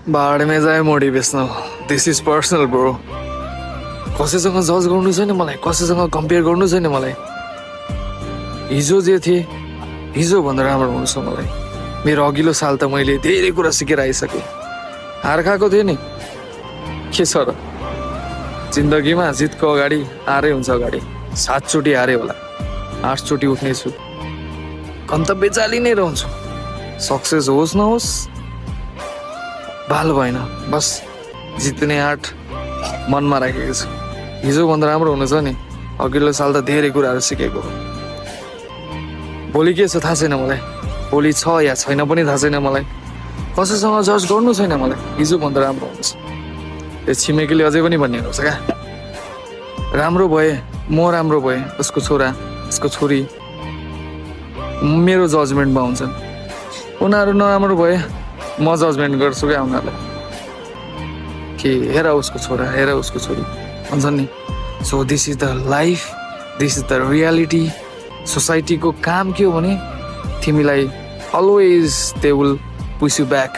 भाड में जाए motivational this is personal bro कसैसँग जज गर्नु छैन मलाई कसैसँग कम्पेयर गर्नु छैन मलाई हिजो जे थिए हिजो भन्दा राम्रो हुनु छ मलाई मेरो अघिल्लो साल त मैले धेरै कुरा सिकेर आइसकेँ हार खाएको थिएँ नि के छ र जिन्दगीमा जितको अगाडि हारै हुन्छ अगाडि 7 चोटि हारे होला 8 चोटि उठ्नेछु गन्तव्य चाली नै रहन्छु सक्सेस होस् नहोस् बाल भएन बस जित्ने आँट मनमा राखेको छु हिजो भन्दा राम्रो हुनु छ नि अघिल्लो साल त धेरै कुराहरू सिकेको भोलि के छ थाहा छैन मलाई भोलि छ या छैन पनि थाहा छैन मलाई कसैसँग जज गर्नु छैन मलाई हिजो भन्दा राम्रो हुन्छ त्यो छिमेकीले अझै पनि भनिरहेको छ क्या राम्रो भए म राम्रो भए उसको छोरा उसको छोरी मेरो जजमेन्टमा हुन्छन् उनीहरू नराम्रो भए म जजमेन्ट गर्छु क्या उनीहरूलाई कि हेर उसको छोरा हेर उसको छोरी भन्छन् नि so this is the life this is the reality सोसाइटीको काम के हो भने तिमीलाई always they will push you back